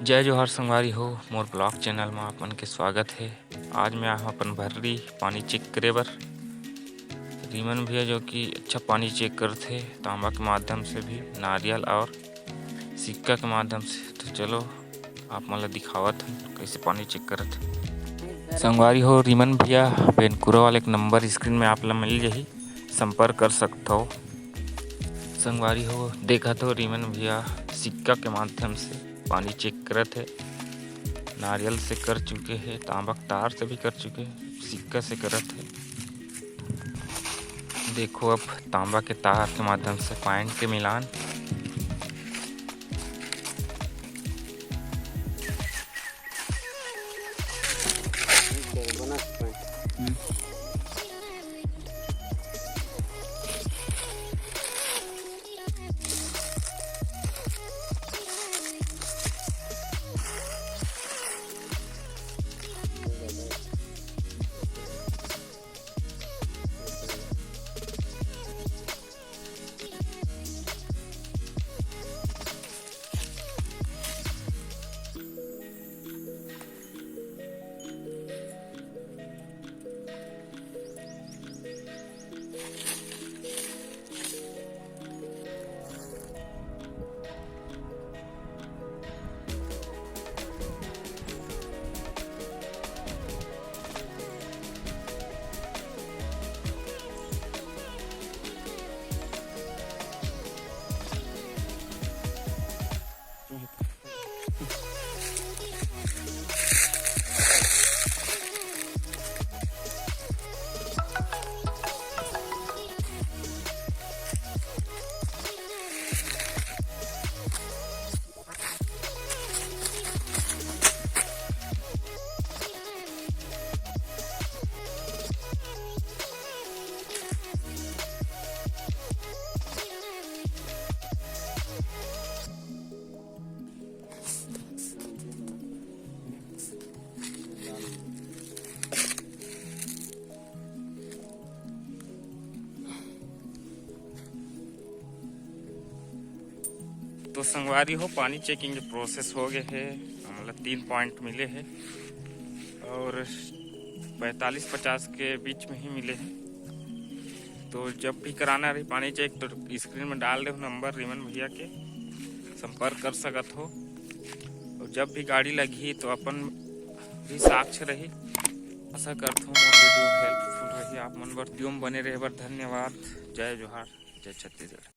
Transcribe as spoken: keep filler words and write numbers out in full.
जय जोहार संगवारी हो, मोर ब्लॉग चैनल में आप मन के स्वागत है। आज मैं आए हूँ अपन भर्री पानी चेक करे बर। रीमन भैया जो कि अच्छा पानी चेक करथे तांबा के माध्यम से भी, नारियल और सिक्का के माध्यम से। तो चलो आप मन ला दिखावत हन कैसे पानी चेक करत हे। संगवारी हो, रीमन भैया बेनकुरा वाले के नंबर स्क्रीन में आप ला मिल जाही, संपर्क कर सकथव। संगवारी हो, देखत हो रीमन भैया सिक्का के माध्यम से पानी चेक करत हे। नारियल से कर चुके हे, तांबा के तार से भी कर चुके हे, सिक्का से करत हे। देखो अब तांबा के तार के माध्यम से पॉइंट के मिलान। तो संगवारी हो, पानी चेकिंग के प्रोसेस हो गए हे। हमला तीन पॉइंट मिले हे और पैंतालीस पचास के बीच में ही मिले हे। तो जब भी कराना रही पानी चेक, तो स्क्रीन में डाल दे नंबर रीमन भैया के, संपर्क कर सकत हो। और जब भी गाड़ी लगही, तो अपन भी साक्ष रही। आशा करत हूँ मोर वीडियो हेल्पफुल रही आप मन बर। वीडियो में बने रहे बर धन्यवाद। जय जोहार, जय छत्तीसगढ़।